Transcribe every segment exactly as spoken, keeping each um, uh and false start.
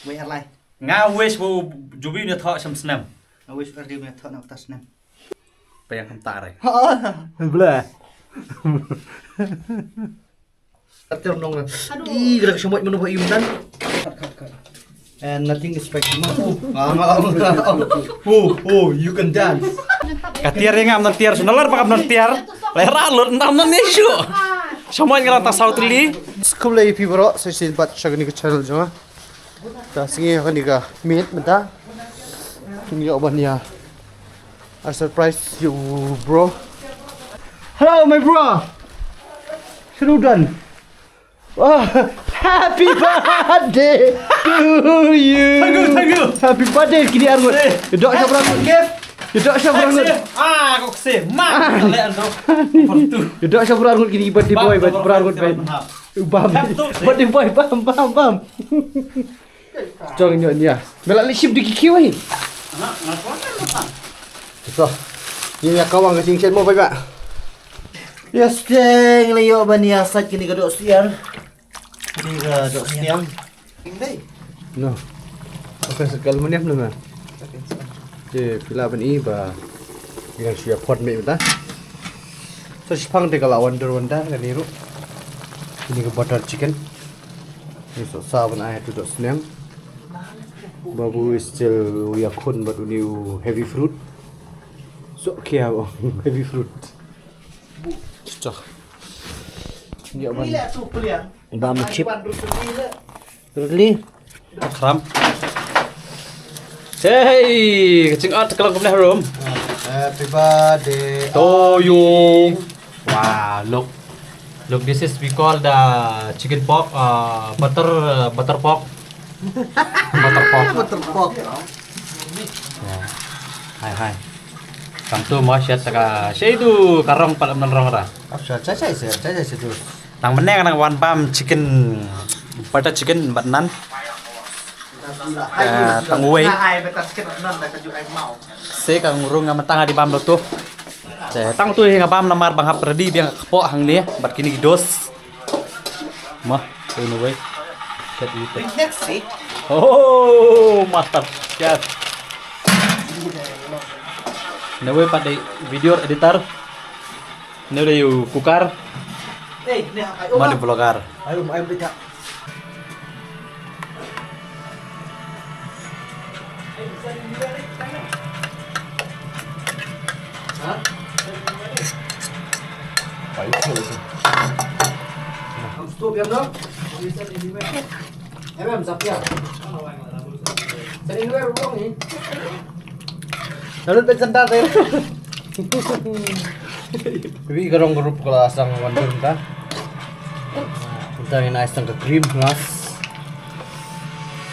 Wei ar lai. Nga wish ba u Jubi u ïathoh sham snem. Nga wish u R D u ïathoh na uta snem. Peiang kam ta re. Ble. Ater nong. Aduh. Ih, gerak semut menu ba ium dan. Cut, cut, cut. And nothing is spicy. Oh, oh, oh, you can dance. Ka tiar ïa nga, ym don tiar, shu nalar ba kam don tiar. Lehra lut, ym don issue. Shamoi nga la tang saw tylli. Skum lei phi baroh, sa shisien pat sha kane ka channel jong nga. Ta sngi ha kane ka miet mynta. Ngi ïoh ban ïa, a surprise you, bro. Hello, my bro. Shanu done. Oh, happy birthday to you. Thank you, thank you. Happy birthday, kine arngut. Eh. Ïa doh sha baroh arngut. Gift. Ïa doh sha baroh arngut. Ah, kok se. Ma. Ah. Leh ando. Ïa doh sha baroh arngut kine birthday boy, baroh arngut bad. Bam. Birthday boy, bam, bam, bam. Jong ïa ïa. Me la leh shim dei ki kiwi. Ana, ana kuat kan, ana. Ito. Ïa ïa kawang ka jingshet mo bye bye. Yes, teng le ïoh ban ïa sait kine ka doh siang. Kine ka doh siang. Dei. No. Okay, sekal meniam na. Okay, sekal. Te phi lah ban i ba ngan shu ïa pot mih mynta. Sa shiphang te ka la wonder wonder kane ruh. Kine ka butter chicken. Ngi shu sa ban ai ha uto u doh sniang. Babu is still u ïakhun bad une u heavy fruit. So kia heavy fruit. Chuh. Ngi ïa ban. Bam chip. Really? Khram. Hey, ka jingot ka long kumne harum. Happy birthday to you. Wow, look. Look, this is we call the chicken pork, uh, butter, uh, butter pork. Butter pork. Butter pork. Yeah. Hai, hai. Kam tu mo shet ka shei tu ka rong pat lam rong ra. Ap shet, shai, shai, shai, shai, shai tu. Tang mynne nga dang wan bam chicken, butter chicken bad nan. Ka tang uwei. Se ka ngrung nga mynta nga dei bam da uto. Te tang uto hi nga bam namar ba nga hap ready biang ka kpoh hangne bad kine ki dos. Mo, in a way. Chet ito. Oh, master chef. In a way pat dei video editor. Une u dei u cooker. Mo une u vlogger. Lalu pet sendal saya. Wi ka rong group ka la sdang wan dur mynta. Mynta ngin ai sdang ka cream nas.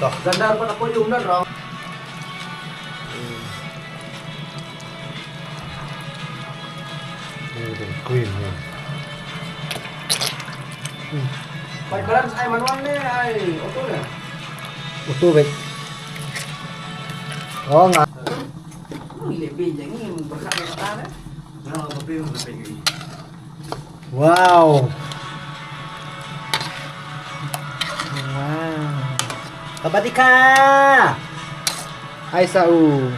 Toh. Sendal pat ako yung na rong. Cream, yeah. Bai balance ai manual ne ai auto ne? Auto bai. Oh, nga. Wow. Wow. Kabadika. Hai sa u.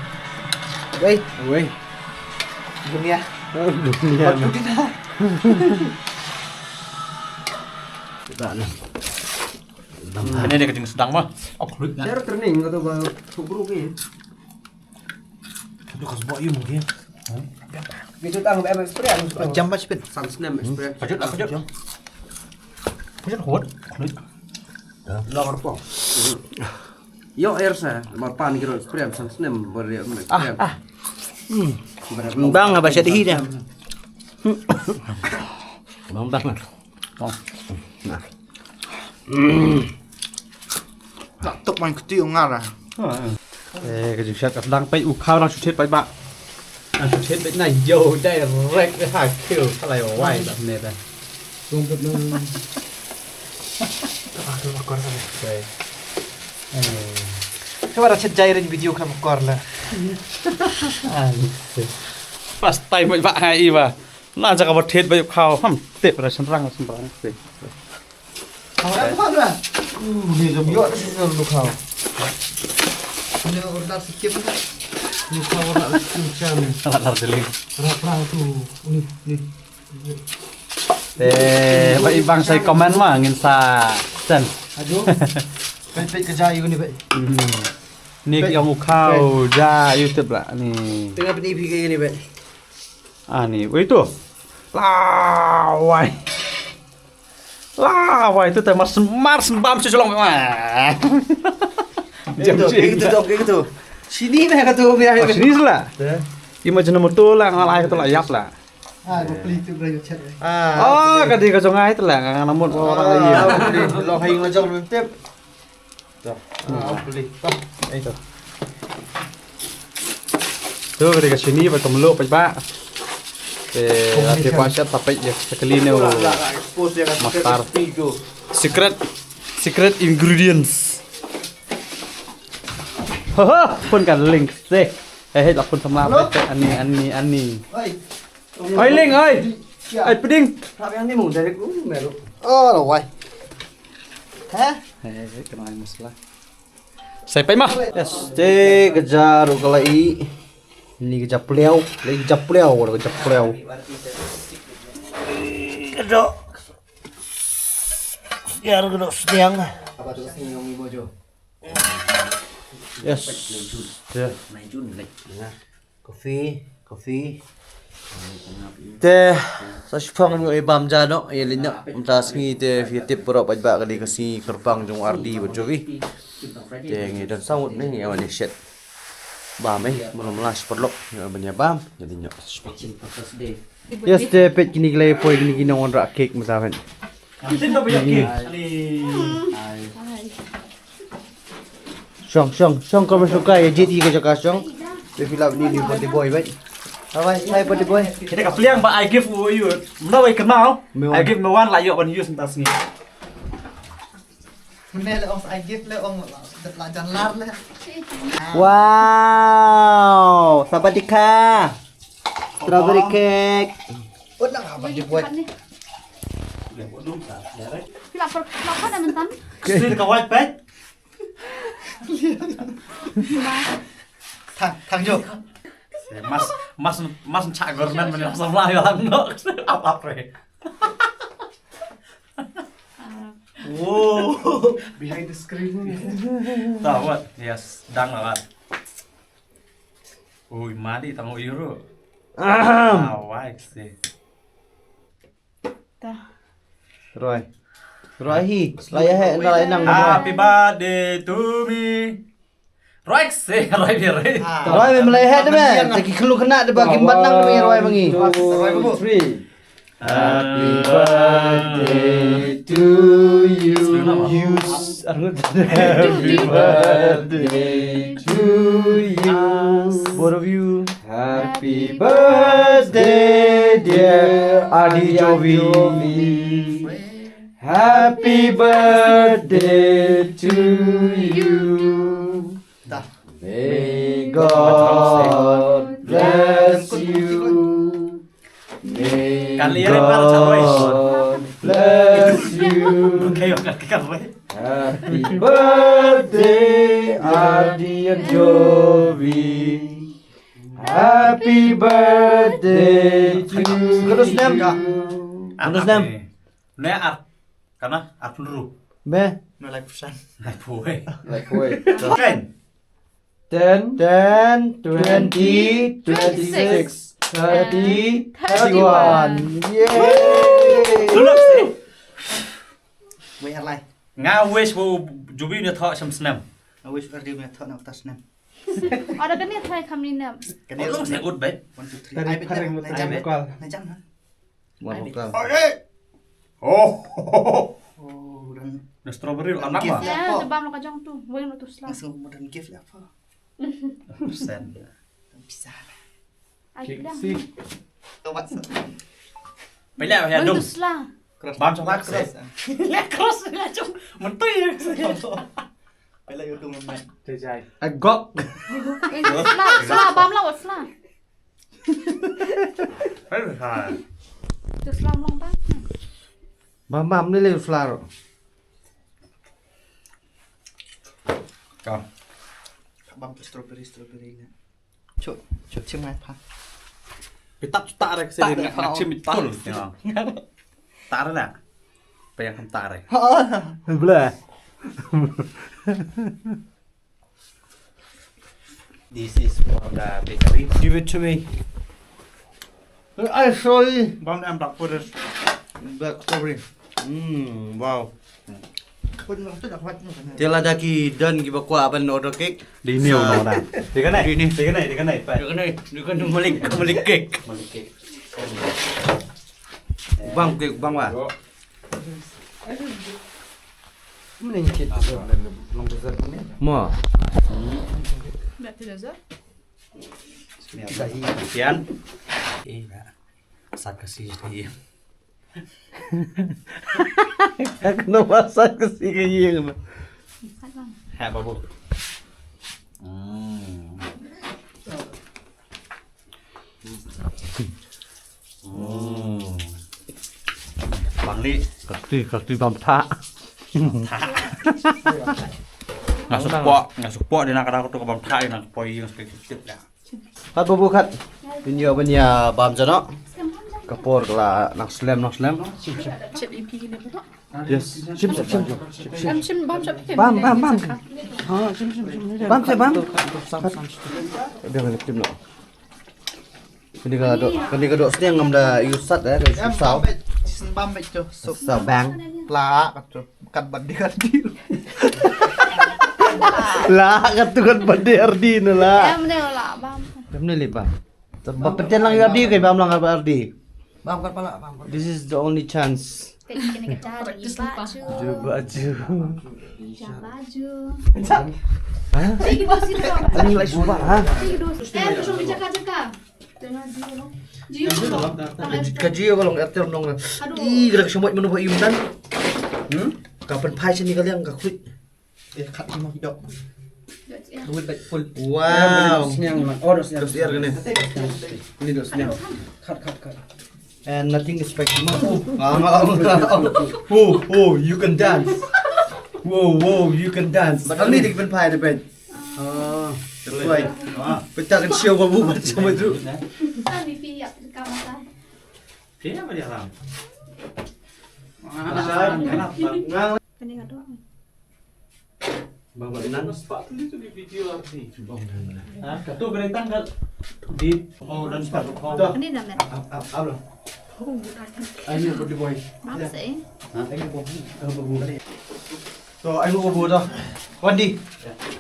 Wei. Wei. Dunia. Oh, dunia. Dunia. Kita ni. Kane dei ka jingsdang ma. Ap khluit na. Dar training kata ba subru ke. Ka sbok ïa mo ke. Bisu tang ba em experience. Jam ba sipit. San snem experience. Pajut, pajut. Pajut hot. Khluit. Lor po. Yo, air sa, ma pan kiro experience, san snem, bar dia experience. Ah, ah. Hmm. Bang, ba sha dei dah. Bang, bang. Oh. Nah. Hmm. Tak tok man kti ong ngara. Eh, ka jingshat ka sdang peit u khaw nang shu thied peit ba. Nang shu thied peit na yo direct ha kiu ka lai wai ba ne ba. Tung bet na. Ka ba ka kor ka. Ka ba da chet jai ring video ka ba kor la. Ah, first time ba hai ba. Na ja ka ba thied ba u khaw ham tip ra shan rang shan rang. Khaw ra khaw ra. Uni jom ïoh da shisha uni u khaw. Uni u lar sikim. Uni u khaw u lar sikim sha uni. Lar lar jeling. Rap rap tu. Uni, uni. Te ba i bang sa i comment ma ngin sa send. Ajo. Peit peit ka ja ïa uni peit. Hmm. Ni ki ong u khaw ja YouTube la ni. Tengah peit phi ka uni peit. Ah ni, wei tu. Lawai. Lawai tu te mas mas bam shu shlong. Jam Itu, sih. Itu tu, itu. Sini meh kata umi. Ah, sini sela. Ima jena motor la ngalai kata la yap la. Ah, ko peli tu bra chat. Ah, oh, ka dei ka jong ai tu la ngan namut ba orang lagi. Ah, peli. Long hai ngajong tip. Tu. Ah, peli. Tu. Eh tu. Tu ka dei ka shini ba ka mluh peit ba. Te la te pa shat ta peit ïa ka kali ne u. Mastar. Secret, secret ingredients. Ho ho, pun kan link se. Eh, eh, la pun samla peit ani ani ani. Oi. Oi, Ling, oi. Oi, Pding. Hap yang ni mu, dari ku meru. Oh, no, wai. Hah? Eh, eh, kena ai masala. Sai pai mah. Yes, te ka ja ruh ka la i. Ni ka ja pliau, la i ka ja pliau, ka ja pliau. Ka dok. Siar ka dok sniang. Apa tu sniang ni bojo? Yes. Te. Coffee, coffee. Te sa shipang ngi oi bam ja noh, ïa lyngngoh mynta sngi te phi tip baroh paidbah ka dei ka sngi kyrpang jong u Ardi bad Jovi. Te ngi don saw ngut ne ngi wan ïa shet bam eh, mala mala shi paralok ngi wan ban ïa bam ïa lyngngoh sa shipang. Yes, te peit kine ki la ïa poi kine ki nongwanrah cake mynta peit. Shong, shong, shong, ka ba shuka ïa jied ïa ka jaka shong. Te phi lah bni ni party boy, bhai. Bye bye, bye party boy. Kita ka pliang ba I give u ïa u. Mno bai kynmaw. Me wan. I give me wan la ïoh ban use mynta sngi. Mne le ong I give le ong la jan lar le. Wow, sawadee ka. Strawberry cake. Ut na ka party boy. Phi lah per, phi lah per dah mentan. Stil ka white pet. Thang, thang jo. Mas, mas, mas chak gornan men sa mlah yo lang nok. Apa pre? Wow. Behind the screen. Tahu, yes, dang lah. Ui, madi tang ui ru. Ahem. Ah, wai si. Ta. Roi. Roi hi. Lai he, na lai nang. Happy birthday to me. Roi se, roi bi roi. Roi me mlai he de me. Te ki khlu khna de ba ki mat nang de me roi mangi. One, two, three. Happy birthday to you. Happy birthday to you. Both of you. Happy birthday, dear Adi Jovi. Happy birthday to you. May God bless you. May God bless you. Happy birthday, Adi and Jovi. Happy birthday to you. Kano snem? Kano snem? Ne ar, kana ar pnru. Me. No, like percent. Like boy. Like boy. Ten. Ten. Ten, twenty, twenty-six, thirty, thirty-one. Yay! Tulok sih. Wei arlai. Nga wish ba u Jovi ne thoh sham snem. Nga wish ba u Jovi ne thoh na uta snem. Ada kani thai kami nem. Kani. Long snem ut bet. One, two, three. Ai bet. Najam. Najam. One vocal. Oh. Oh, dan. Na strawberry la napa? Ya, te bam la ka jong tu. Wei no tu sla. Langsung modern gift lah apa? Persen. Bisa lah. Ai bilang. Tobat sa. Pele ya dum. Tu sla. Bam sa cross. La cross la jong. Mentui ya. Pele ya tu memang. Tejai. Agok. Sla, sla, bam la sla. Hai hai. Tu sla mong bam. Bam bam ni le sla ro. Ka. Bam tu strawberry, strawberry ne. Chu, chu chim ngai pha. Pitak chu tak rek sini. Tak rek, nak chim betul. Ya. Tak rek nak. Payah tak rek. Bleh. This is for the bakery. Give it to me. I sorry. Bam em black forest. Black strawberry. Mm, wow. Te lada ki don kiba kwah ban order cake. Di ni uno da. Di kane. Di ni. Di kane, di kane. Di kane, di kane malik, malik cake. Malik cake. Bam cake, bam wa. Mo. Pian. Eh, na. Sat ka si ka ïing. Ka kena ba sat ka si ka ïing. Ha, babu. Hmm. Hmm. Bang ni. Kati, kati bam thah. Thah. Nga suk pok, nga suk pok di na ka dau tu ka bam thah di na ka poi ïing suk ka tip dah. Khat babu khat. Pynïoh ban ïa bam jano. Ka por ka la nang slem, nang slem. Yes. Shim, shim, shim. Shim, shim, bam, shim. Bam, bam, bam. Ha, shim, shim, shim. Bam, shim, bam. Khat. Biang ni tim lo. Kani ka dok, kani ka dok sniang ngam da use sat eh, ka use saw. Bam bet, bam bet tu. Saw bang. La kat tu. Kat bandi ardi. La kat tu kat bandi ardi na la. Em ne la bam. Em ne le bam. Ba peten lang ardi ke bam lang ardi. Bam kat pala bam. This is the only chance. Pet kena kita ada iba ju. Ju baju. Jaba ju. Ha? Ini lagi sumpah ha. Eh, lu suruh jaka-jaka. Ka Jio ka long Airtel nong. Aduh. Ih, ka shemot mano ba im tan. Hmm? Ka pynphai shane ka liang ka khuid. Eh, kat shimo hidok. Duit baik full. Wow. Sniang man. Oh, sniang. Terus air kene. Ini dok sniang. Kat, kat, kat. And nothing is special. Oh, oh, oh, you can dance. Wow, wow, you can dance. But only they can pay the bed. Ah, that's why. Peta kan siaw babu ban sama tu. Kan ni pi yak ka mata. Kaya apa dia lam? Kani ka dok. Bang bang nan. Ha, ka tu berentang ka di. Oh, dan start. Kani na met. Up, up, up. Ayo, pretty boy. Bang sih. Ha, ayo, babu. Ayo, babu. So, ayo, babu dah. Wandi.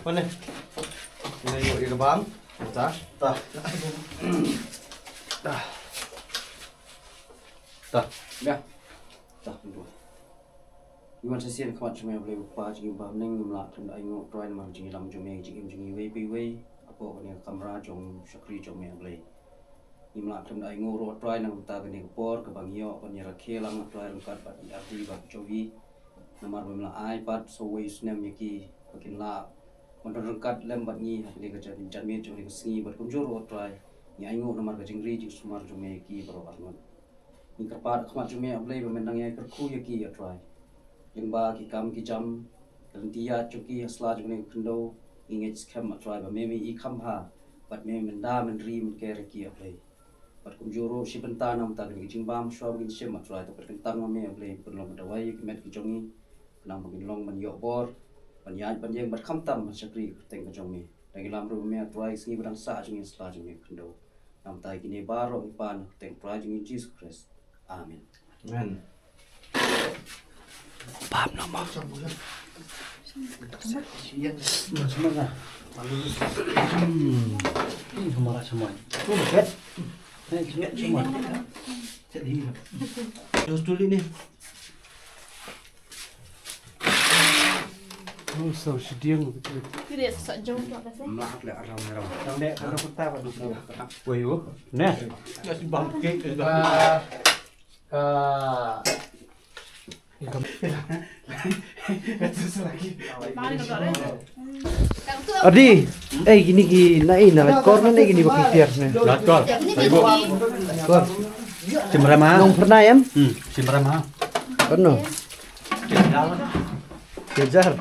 Wandi. Ini yuk, ini bang. Ta. Ta. Ta. Ya. Ta. Ngi wan sa shisien ha khmat jong me, Blei u Kpa jong ngi uba ha bneng, ngim lah khlem da ainguh Trai namar ka jingïalam jong me, ka jingim jong ngi iwei pa iwei hapoh kane ka kamra jong u shakri jong me, Blei. Ngim lah khlem da ainguh ruh Trai na ka bynta kane ka por kaba ngi ïoh ban ïarakhe lang Trai ryngkat bad i Ardi bad Joey. Namar ba me la ai pat sa uwei u snem ïa ki ba kin lah ban don ryngkat lem bad ngi ha kane ka jan, janmiet jong kane ka sngi bad kumjuh ruh Trai. Ngi ainguh namar ka jingri jingsumar jong me ïa ki baroh arngut. Ngi kyrpad ha khmat jong me, A Blei, ba men dang ïai kyrkhu ïa ki, A Trai. Lyngba ki kam ki jam, ka lynti ïaid jong ki ha sla jong kane ka khyndew, ngi ngeit skhem, A Trai, ba me me i kham bha bad me men da men ri men ker ïa ki, A Blei. Bad kumjuh ruh shi bynta na ka bynta kane ka jingbam shuwa ba ngin shim, A Trai, to pynkyntang ma me, A Blei, pynlong ka dawai ïa ki met ki jong ngi, khnang ba ngin long ban ïoh bor ban ïaid ban ïeng bad khamtam ban shakri ha ka kyrteng ka jong me. Dang ïalam ruh ma me, A Trai, ka sngi ba dang sah jong ngi ha sla jong kane ka khyndew. Namar kine baroh ngi pan ha ka kyrteng Trai jong ngi Jisu Khrist. Amen. Amen. Bam nama. Terus dulu ni. Oh, so shitting. Kira sa jong tu apa sih? Mlahat le aram aram. Tang dek, aram kota apa tu? Woi, wo. Nah. Ka, ka, Adi, eh, kini ki na i na kor na kini ba ki tiar ne. Latkor. Kor. Simrama. Nong pernah em? Hmm, simrama. Pernah. Kejar.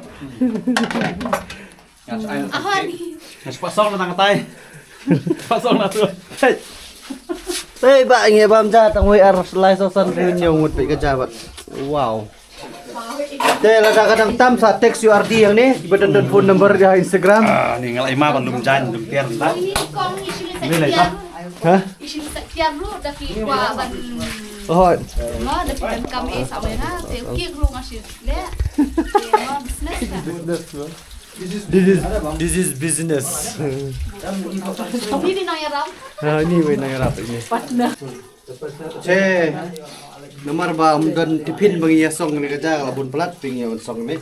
Spasong na tang tai. Spasong na tu. Hey. Hey, ba ngi bam ja tang wei ar lai so san riu nyong mut pe ka ja ba. Wow. Te la da ka dang tam sa text U R D yang ni, ba don don phone number ha Instagram. Ah, ni ngalai ma ban lum jan lum tiar nda. Ni lai ta. Ha? Isin sa tiar lu da ki kwa ban. Oh. Ma da ki ban kam e sa wei na, te ki lu ngasi le. Te ma business na. This is, this is business. Ini di nang yaram. Ha, ini wei nang yaram ini. Partner. Che, namar ba um don tiffin ba ngi ïa song ne ka ja la bun palat phi ngi ïa song ne.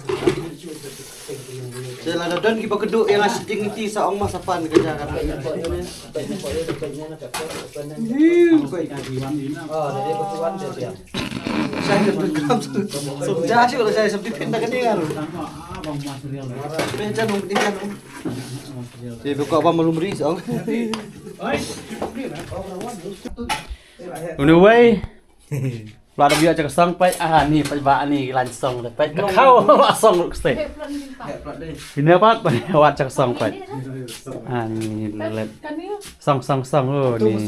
Che la da don ki ba kdu ïa la sitting ti sa ong ma sa pan ka ja ka. Sa ka tu kam song ja shi wala sa song tiffin da ka ni kan. Pen jan um tiffin. Che ko ba malum ri song. Anyway, la da biak ka song pai ah ni pai ba ni lan song da pai ka khau ba song ruk ste. Ini apa pai wat ka song pai. Ah ni let song song song oh ni.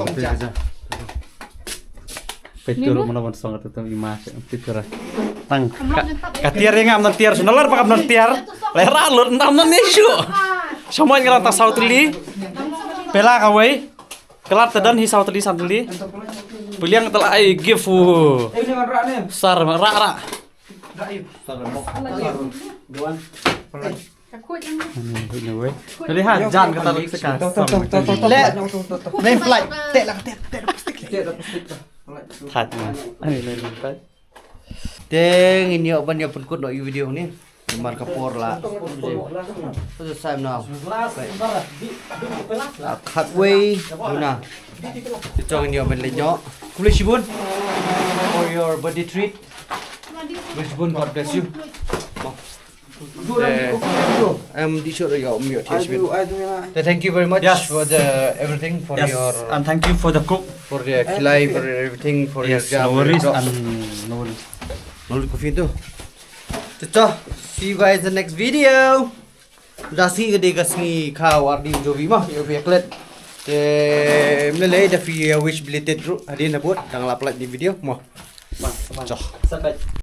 Pai tu ru mana ban song tu tu ima pai tu ra. Tang ka tiar yang am nan tiar sunalar pakam nan tiar. Lera lur nam nan ni shu. Semua ngelang ta saw teli. Pela kawai. Kelar tedan hi saw teli san teli. Piliang telah ai give u. Sar rak rak. Duan. Ini weh. Jadi ha jan kata lu sekarang. Le. Name flight. Tek lah tek tek plastik. Tek plastik. Thad. Ani le name flight. Te ngin ïoh ban ïa pynkut noh ïa u video ni. Namar ka por la. What's the time now? Khatwei duna. Te to ngin ïoh ban leit noh. Khublei shibun for your birthday treat. Khublei shibun, God bless you. Te, em, di sure ïoh, ïoh, ïoh, ïoh. Te, thank you very much for the everything for your, and thank you for the cook, for the kilai, for everything, for your job, no worries, and no worries. No worries, coffee tu. Te to, see you guys in the next video. Da sngi ka dei ka sngi khaw ardi jovi ma, ïoh phi klet. Te, mlele da phi wish belated ruh hadien nabud dang la pynlait ïa u video mo. Bang, bang. Choh. Sabai.